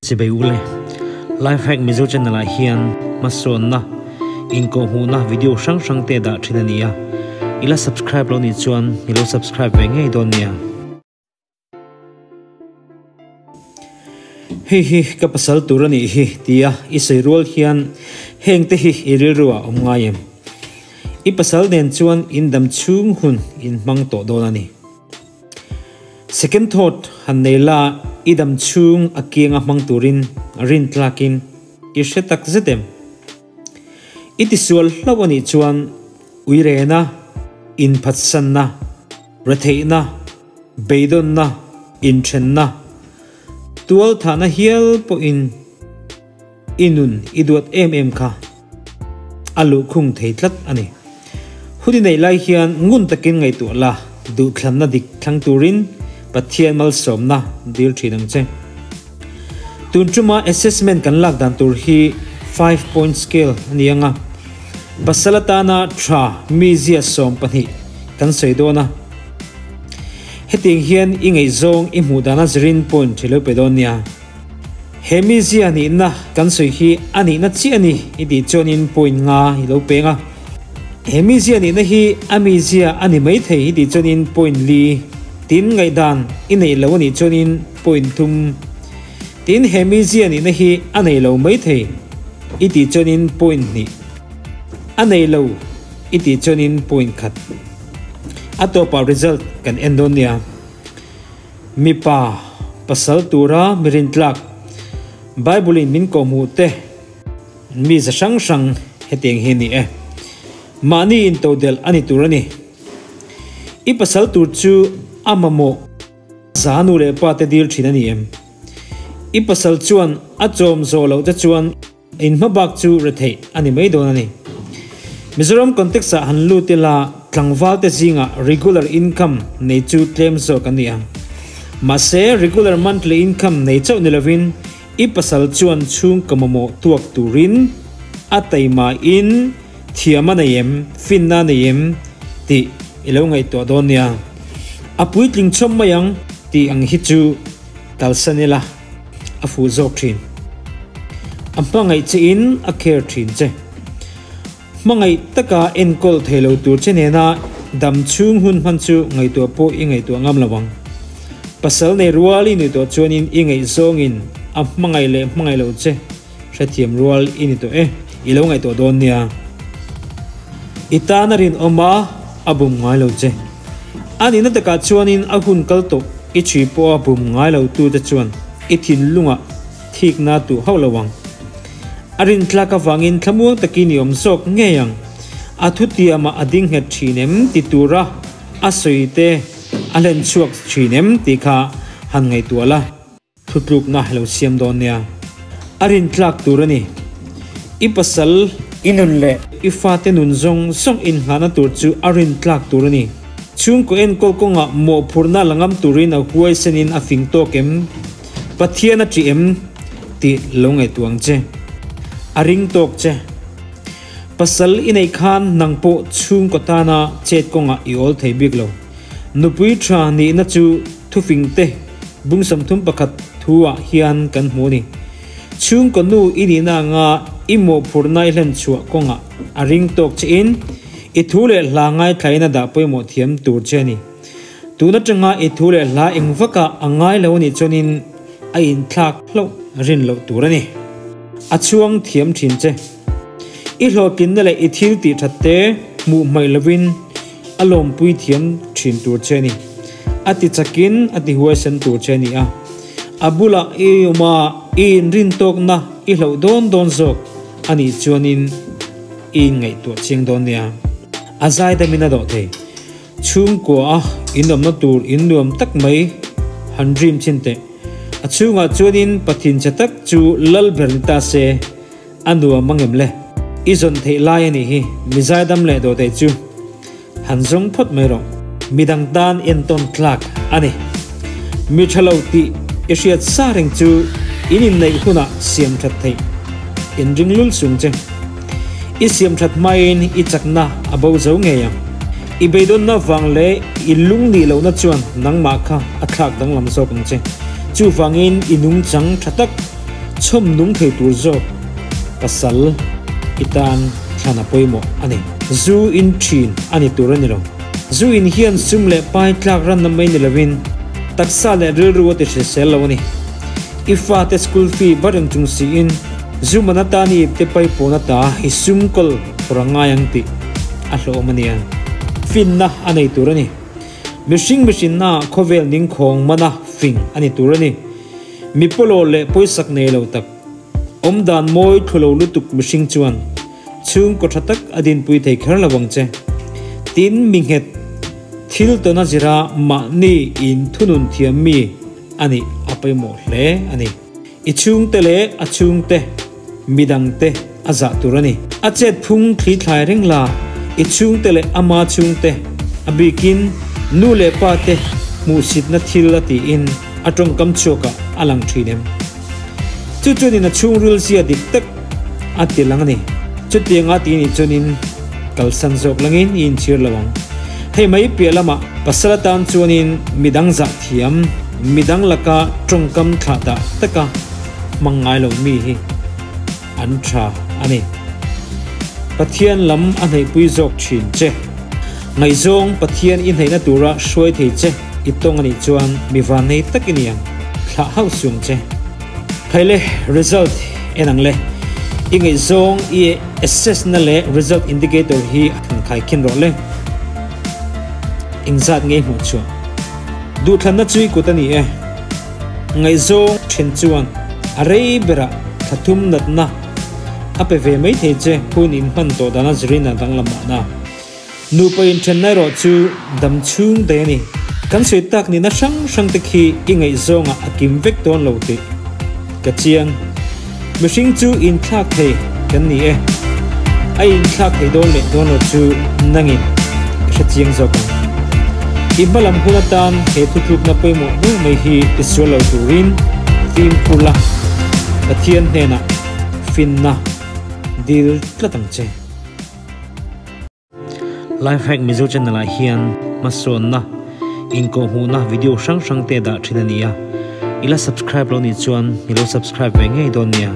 Chibai ule, Life Hack Mizo channel ah hian hmasawnna, inkawhhmuhna video hrang hrang te dah thin a ni a, i la subscribe lo nih chuan i lo subscribe ve ngei dawn nia. Hei hi ka pasal tur a nih hi tia i sawi rual hian heng te hi i rilru ah awm ngai em? I pasal nen chuan in dam chhung hun in hmang tawh dawn a ni. Second thought han nei la i dam chhung a kianga hmang turin rin tlakin i hre tak zet em? I tisual hlauh a nih chuan uirena, inphatsanna, retheihna, beidawnna, inthenna, tualthahna hial pawhin i nun i duat em em kha a luhkhung thei tlat a ni. Hun i neih lai hian ngun takin ngaihtuah la, duhthlanna dik thlang turin Pathian malsawmna dil thin ang che. Tun tuma assessment kan lak dan tur hi 5 point scale a ni ang a, pasal atana tha mizia 12 kan sawi dawn a. Hetiang hian i ngaihzawng i hmuh dana zirin point ṭhi lo pe dawn nia. He mizia nihna kan sawi hi a nihna chiah a ni i tih chuanin point nga i lo peng a. He mizia nihna hi a mizia a ni maithei i tih chuanin point li, tin ngaihdan i neih lo a nih chuanin point thum, tin he mizia nihna hi a nei lo maithei i tih chuanin point hnih, a nei lo i tih chuanin point khat. A tawpah result kan en dawn nia. Mipa, pasal tura mi rintlak, Bible-in min kawhhmuh te mi za hrang hrang hetiang hi a ni e. Mahni intodelh a ni tur a ni. I pasal tur chu a mamawh za nu leh pa te dil thin a ni em? I pasal chuan a chawm zawh loh te chuan In hmabak chu retheih a ni mai dawn a ni. Mizoram context ah han lut ila tlangval te zingah regular income nei chu tlem zawk an ni ang. Mahse regular monthly income nei chauh ni lovin i pasal chuan chhungkaw mamawh tuak turin a taima in thiam a nei em, finna a nei em tih i lo ngaihtuah dawn nia. A puitling chawm mai ang tih ang hi chu kalsan ila. A fuh zawk thin. A hmangaih che in a care thin che. Hmangaih taka enkawl thei lo tur che nena dam chhung hun hman chu ngaihtuah pawh i ngaihtuah ngam lo ang. Pasal nei rual i ni tawh chuanin i ngaihzawngin a hmangaih leh hmangaih lo che hrethiam rual i ni tawh e, i lo ngaihtuah dawn nia. I tan a rinawm a, a bum ngai lo che. A nihna takah chuanin a hun kal tawh i chhui pawha bum ngai lo tute chuan i thinlungah thikna tuh hauh lo ang. A rintlak avangin thlamuang takin i awm zawk ngei ang. A thutiamah a ding nghet thin em ti tura a sawi te a hlen chhuak thin em tih kha han ngaihtuah la. Thutlukna lo siam dawn nia. A rintlak tur a ni. I pasal, i nun leh i fate nun zawng zawng inngahna tur chu a rintlak tur a ni. Chhungkaw enkawl kawngah mawhphurhna la ngam turin a huaisenin a fing tawk em? Pathian a ṭih em? tih lo ngaihtuah ang che. A ring tawk che. Pasal i neih khan nang pawh chhungkaw tana chet kawngah i awl thei bik lo. Nupui ṭha nihna chu thufing te bung 31 thu ah hian kan hmu a ni. Chhungkaw nu i nihna anga i mawhphurhna i hlen chhuah kawngah a ring tawk che in, i thu leh hla ngaithlain a dah pawimawh thiam tur che a ni. Tun atanga i thu leh hla eng vakah a ngai lo a nih chuanin a inthlak hlauh rin loh tur a ni. A chhuang thiam thin che. I hlawhtlinna leh i thil tih that te hmuh hmaih lovin a lawmpui thiam thin tur che a ni. A ti chakin a ti huaisen tur che a ni a. A bulah i awm a, i inrin tawkna i hloh dawn dawn zawk a nih chuanin i inngaihtuah chiang dawn nia. A zaidamin a dawh thei. Chhungkua a inawmna tur in nuam tak mai han dream chin teh. A chhungah chuanin Pathin che tak chu lal ber ni ta se a nuam ang em le? I zawn theih lai a nih hi, mi zaidam leh dawh theih chu han zawng phawt mai rawh. Midang tan entawn tlak a ni. Mi tha lo tih i hriat sa reng chu in inneih hunah siam that theih in ring lul sung che. I siam that hmain i chakna a bo zo ngei ang. I beidawnna vang leh i lung nih lohna chuan nangmah kha a thlak danglam zawk ang che. Chuvangin i nungchang tha tak. Chhawm nung thei tur zawk pasal i tan thlan a pawimawh a ni. Zu in thin a ni tur a ni lo. Zu in hian sum leh pai tlak ranna mai ni lovin taksa leh rilru a ti hrisel lo a ni. I fate school fee bar eng chung siin zu man atan i ipte pai pawn ata i sum kawl phawrh a ngai ang tih a hlawhawm a nia. Finna a nei tur a ni. Mihring mihrinna ah khawvel ningkhawng mana fing a ni tur a ni. Mi pawlawh leh pawisak nei lo tak, awmdan mawi thlu lo lutuk mihring chuan chhungkaw tha tak a dinpui thei kher lo ang che. Tin, mi nghet, thil tawn a zira mahni in thunun thiam mi a nih a pawimawh hle a ni. I chhungte leh a chhungte midangte a zah tur a ni. A chet phung thli thlai reng la, i chhungte leh ama chhungte, a bikin nu leh pa te hmuhsitna thil a tiin a tawngkam chhuakah a lang thin em? Chu chuanin a chhungril zia dik tak a ti lang a ni. Chutianga ti nih chuanin kalsan zawk langin i inchhir lo ang. Hei mai piah lamah pasal atan chuanin midang zah thiam, midang laka tawngkam thlah dah taka hmang ngai lo mi hi an tha a ni. Pathian lam a hnaihpui zawk thin che. Ngaihzawng Pathian i hnaihna tura hruai thei che i tawng a nih chuan mi vannei tak i ni ang. Thlah hauh suang che. Khaile result en ang le. I ngaihzawng i assess na leh result indicator hi han khaikhin rawh le. Engzat nge i hmuh chhuah? Duhthlanna chu i kut a ni e. Ngaihzawng then chuan a rei berah thla thum natna a pe ve mai thei che hun in hman tawh dana zirin a danglam mahna. Nupa inthenna erawh chu dam chhung daih a ni. Kan sawi tak nihna hrang hrang te khi i ngaihzawngah a kim vek dawn lo tih ka chiang. Mihring chu inthlak thei kan ni e. A inthlak thei dawn leh dawn lo chu nangin i hre chiang zawk ang. I hmalam hun atan he thutlukna pawimawh ber mai hi i sual lo turin fimkhur la, Pathian hnenah finna dil tlat ang che. Lifehack Mizo channel ah hian hmasawnna, inkawhhmuhna video hrang hrang te dah thin a ni a, i la subscribe lo nih chuan i lo subscribe ve ngei dawn nia.